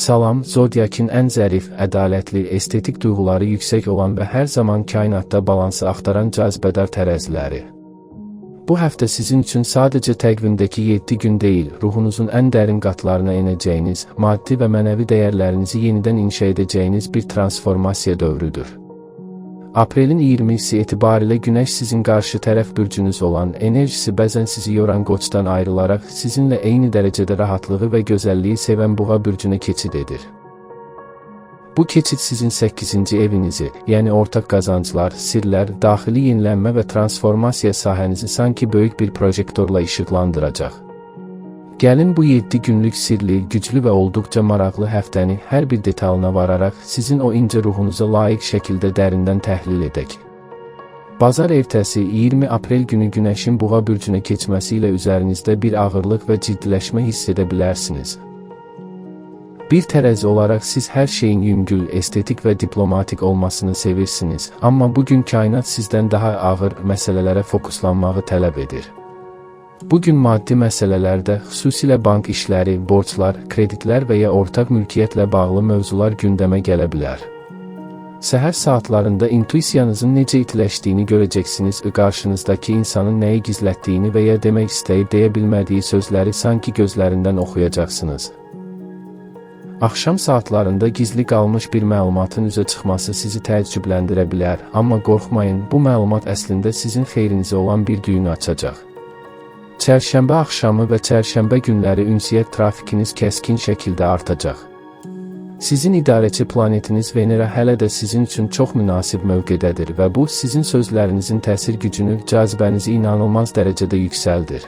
Salam, Zodiakın ən zərif, ədalətli, estetik duyğuları yüksək olan və hər zaman kainatda balansı axtaran cazibədar tərəziləri. Bu həftə sizin üçün sadəcə təqvimdəki 7 gün deyil, ruhunuzun ən dərin qatlarına enəcəyiniz, maddi və mənəvi dəyərlərinizi yenidən inşa edəcəyiniz bir transformasiya dövrüdür. Aprelin 20-si etibarilə Günəş sizin qarşı tərəf bürcünüz olan, enerjisi bəzən sizi yoran Qoçdan ayrılaraq sizinlə eyni dərəcədə rahatlığı və gözəlliyi sevən Buğa bürcünə keçid edir. Bu keçid sizin 8-ci evinizi, yəni ortaq qazanclar, sirlər, daxili yenilənmə və transformasiya sahənizi sanki böyük bir projektorla işıqlandıracaq. Gəlin bu 7 günlük sirli, güclü və olduqca maraqlı həftəni hər bir detalına vararaq sizin o incə ruhunuza layiq şəkildə dərindən təhlil edək. Bazar ertəsi 20 aprel günü Günəşin Buğa bürcünə keçməsi ilə üzərinizdə bir ağırlıq və ciddiləşmə hiss edə bilərsiniz. Bir tərəzi olaraq siz hər şeyin yüngül, estetik və diplomatik olmasını sevirsiniz, amma bugün kainat sizdən daha ağır məsələlərə fokuslanmağı tələb edir. Bugün maddi məsələlərdə, xüsusilə bank işləri, borclar, kreditlər və ya ortaq mülkiyyətlə bağlı mövzular gündəmə gələ bilər. Səhər saatlarında intuisiyanızın necə itiləşdiyini görəcəksiniz, qarşınızdakı insanın nəyi gizlətdiyini və ya demək istəyib deyə bilmədiyi sözləri sanki gözlərindən oxuyacaqsınız. Axşam saatlarında gizli qalmış bir məlumatın üzə çıxması sizi təəccübləndirə bilər, amma qorxmayın, bu məlumat əslində sizin xeyrinizə olan bir düyünü açacaq. Çərşənbə axşamı və çərşənbə günləri ünsiyyət trafikiniz kəskin şəkildə artacaq. Sizin idarəçi planetiniz Venera hələ də sizin üçün çox münasib mövqedədir və bu sizin sözlərinizin təsir gücünü, cazibənizi inanılmaz dərəcədə yüksəldir.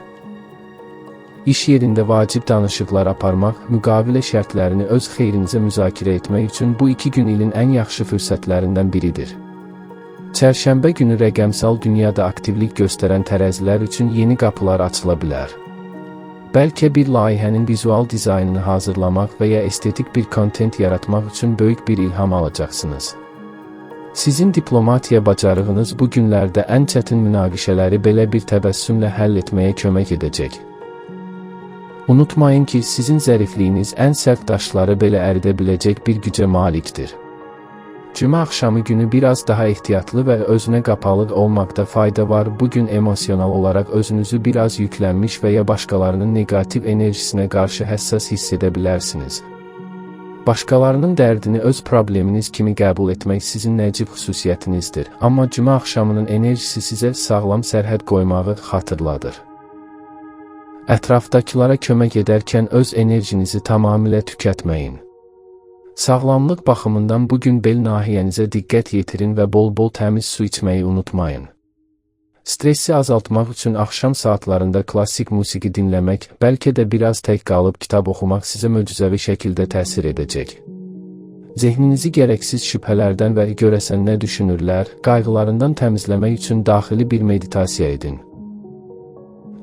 İş yerində vacib danışıqlar aparmaq, müqavilə şərtlərini öz xeyrinizə müzakirə etmək üçün bu 2 gün ilin ən yaxşı fürsətlərindən biridir. Çərşənbə günü rəqəmsal dünyada aktivlik göstərən tərəzilər üçün yeni qapılar açıla bilər. Bəlkə bir layihənin vizual dizaynını hazırlamaq və ya estetik bir kontent yaratmaq üçün böyük bir ilham alacaqsınız. Sizin diplomatiya bacarığınız bu günlərdə ən çətin münaqişələri belə bir təbəssümlə həll etməyə kömək edəcək. Unutmayın ki, sizin zərifliyiniz ən sərt daşları belə əridə biləcək bir gücə malikdir. Cümə axşamı günü biraz daha ehtiyatlı və özünə qapalı olmaqda fayda var. Bugün emosional olaraq özünüzü biraz yüklənmiş və ya başqalarının neqativ enerjisinə qarşı həssas hiss edə bilərsiniz. Başqalarının dərdini öz probleminiz kimi qəbul etmək sizin nəcib xüsusiyyətinizdir. Amma cümə axşamının enerjisi sizə sağlam sərhəd qoymağı xatırladır. Ətrafdakılara kömək edərkən öz enerjinizi tamamilə tükətməyin. Sağlamlıq baxımından bugün bel nahiyənizə diqqət yetirin və bol-bol təmiz su içməyi unutmayın. Stresi azaltmaq üçün axşam saatlarında klassik musiqi dinləmək, bəlkə də biraz tək qalıb kitab oxumaq sizə möcüzəvi şəkildə təsir edəcək. Zehninizi gərəksiz şübhələrdən və görəsən nə düşünürlər, qayğılarından təmizləmək üçün daxili bir meditasiya edin.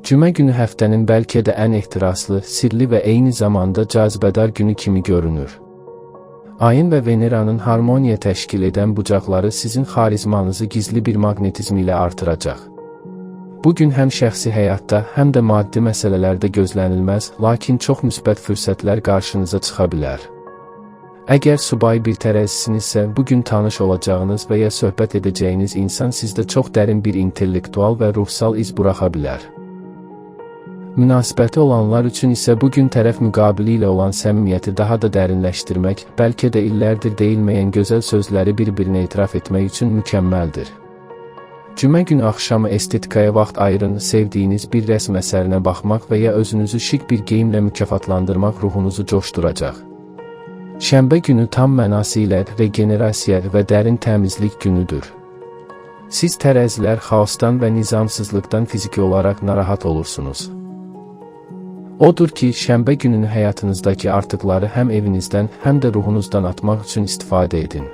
Cümə günü həftənin bəlkə də ən ehtiraslı, sirli və eyni zamanda cazibədar günü kimi görünür. Ayın və Veneranın harmoniya təşkil edən bucaqları sizin xarizmanızı gizli bir maqnetizm ilə artıracaq. Bugün həm şəxsi həyatda, həm də maddi məsələlərdə gözlənilməz, lakin çox müsbət fürsətlər qarşınıza çıxa bilər. Əgər subay bir tərəzisinizsə, bugün tanış olacağınız və ya söhbət edəcəyiniz insan sizdə çox dərin bir intellektual və ruhsal iz buraxa bilər. Münasibəti olanlar üçün isə bugün tərəf müqabili ilə olan səmimiyyəti daha da dərinləşdirmək, bəlkə də illərdir deyilməyən gözəl sözləri bir-birinə etiraf etmək üçün mükəmməldir. Cümə günü axşamı estetikaya vaxt ayırın, sevdiyiniz bir rəsm əsərinə baxmaq və ya özünüzü şıq bir geyimlə mükafatlandırmaq ruhunuzu coşduracaq. Şənbə günü tam mənası ilə regenerasiya və dərin təmizlik günüdür. Siz tərəzilər xaosdan və nizamsızlıqdan fiziki olaraq narahat olursunuz. Odur ki, şənbə gününü həyatınızdakı artıqları həm evinizdən, həm də ruhunuzdan atmaq üçün istifadə edin.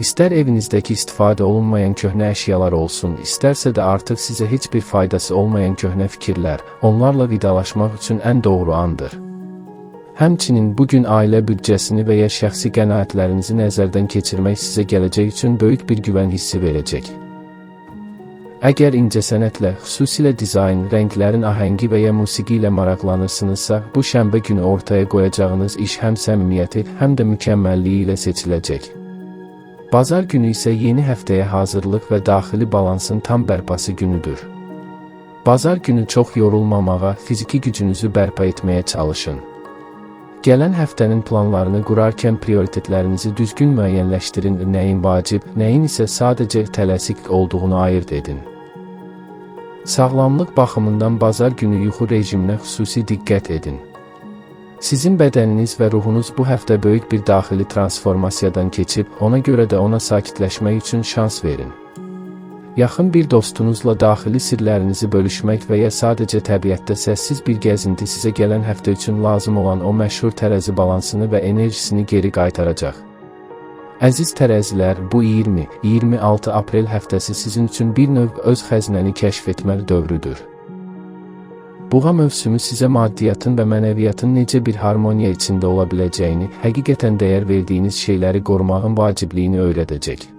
İstər evinizdəki istifadə olunmayan köhnə əşyalar olsun, istərsə də artıq sizə heç bir faydası olmayan köhnə fikirlər, onlarla vidalaşmaq üçün ən doğru andır. Həmçinin bugün ailə büdcəsini və ya şəxsi qənaətlərinizi nəzərdən keçirmək sizə gələcək üçün böyük bir güvən hissi verəcək. Əgər incəsənətlə, xüsusilə dizayn, rənglərin ahəngi və ya musiqi ilə maraqlanırsınızsa, bu şənbə günü ortaya qoyacağınız iş həm səmimiyyəti, həm də mükəmməlliyi ilə seçiləcək. Bazar günü isə yeni həftəyə hazırlıq və daxili balansın tam bərpası günüdür. Bazar günü çox yorulmamağa, fiziki gücünüzü bərpa etməyə çalışın. Gələn həftənin planlarını qurarkən prioritetlərinizi düzgün müəyyənləşdirin, nəyin vacib, nəyin isə sadəcə tələsik olduğunu ayırd edin. Sağlamlıq baxımından bazar günü yuxu rejiminə xüsusi diqqət edin. Sizin bədəniniz və ruhunuz bu həftə böyük bir daxili transformasiyadan keçib, ona görə də ona sakitləşmək üçün şans verin. Yaxın bir dostunuzla daxili sirlərinizi bölüşmək və ya sadəcə təbiətdə səssiz bir gəzinti sizə gələn həftə üçün lazım olan o məşhur tərəzi balansını və enerjisini geri qaytaracaq. Əziz tərəzilər, bu 20-26 aprel həftəsi sizin üçün bir növ öz xəzinəni kəşf etmə dövrüdür. Buğa mövsümü sizə maddiyyatın və mənəviyyatın necə bir harmoniya içində ola biləcəyini, həqiqətən dəyər verdiyiniz şeyləri qorumağın vacibliyini öyrədəcək.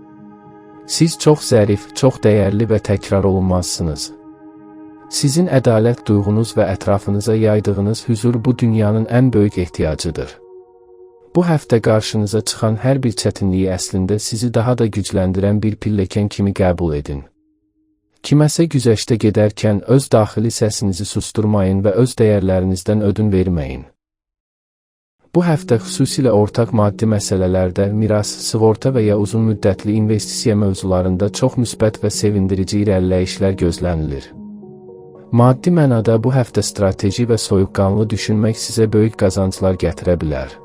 Siz çox zərif, çox dəyərli və təkrar olunmazsınız. Sizin ədalət duyğunuz və ətrafınıza yaydığınız hüzur bu dünyanın ən böyük ehtiyacıdır. Bu həftə qarşınıza çıxan hər bir çətinliyi əslində sizi daha da gücləndirən bir pilləkən kimi qəbul edin. Kiməsə güzəştə gedərkən öz daxili səsinizi susturmayın və öz dəyərlərinizdən ödün verməyin. Bu həftə xüsusilə ortaq maddi məsələlərdə, miras, sığorta və ya uzun müddətli investisiya mövzularında çox müsbət və sevindirici irəliləyişlər gözlənilir. Maddi mənada bu həftə strateji və soyuqqanlı düşünmək sizə böyük qazanclar gətirə bilər.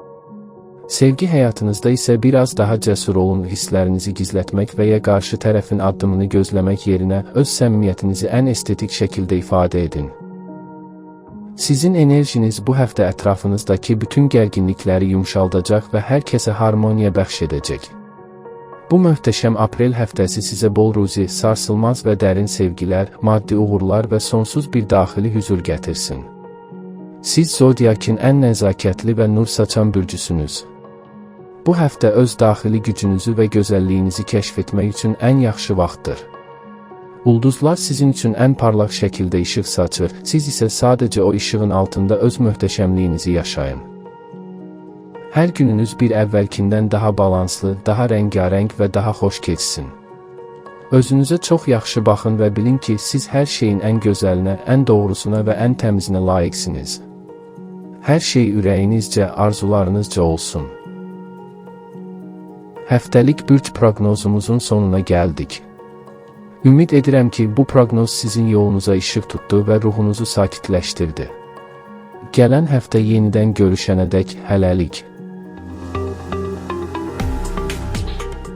Sevgi həyatınızda isə biraz daha cəsur olun, hisslərinizi gizlətmək və ya qarşı tərəfin addımını gözləmək yerinə öz səmimiyyətinizi ən estetik şəkildə ifadə edin. Sizin enerjiniz bu həftə ətrafınızdakı bütün gərginlikləri yumşaldacaq və hər kəsə harmoniya bəxş edəcək. Bu möhtəşəm aprel həftəsi sizə bol ruzi, sarsılmaz və dərin sevgilər, maddi uğurlar və sonsuz bir daxili hüzur gətirsin. Siz zodiakın ən nəzakətli və nur saçan bürcüsünüz. Bu həftə öz daxili gücünüzü və gözəlliyinizi kəşf etmək üçün ən yaxşı vaxtdır. Ulduzlar sizin üçün ən parlaq şəkildə işıq saçır, siz isə sadəcə o işığın altında öz möhtəşəmliyinizi yaşayın. Hər gününüz bir əvvəlkindən daha balanslı, daha rəngarəng və daha xoş keçsin. Özünüzə çox yaxşı baxın və bilin ki, siz hər şeyin ən gözəlinə, ən doğrusuna və ən təmizinə layiqsiniz. Hər şey ürəyinizcə, arzularınızca olsun. Həftəlik bürc proqnozumuzun sonuna gəldik. Ümid edirəm ki, bu proqnoz sizin yolunuza işıq tutdu və ruhunuzu sakitləşdirdi. Gələn həftə yenidən görüşənədək hələlik.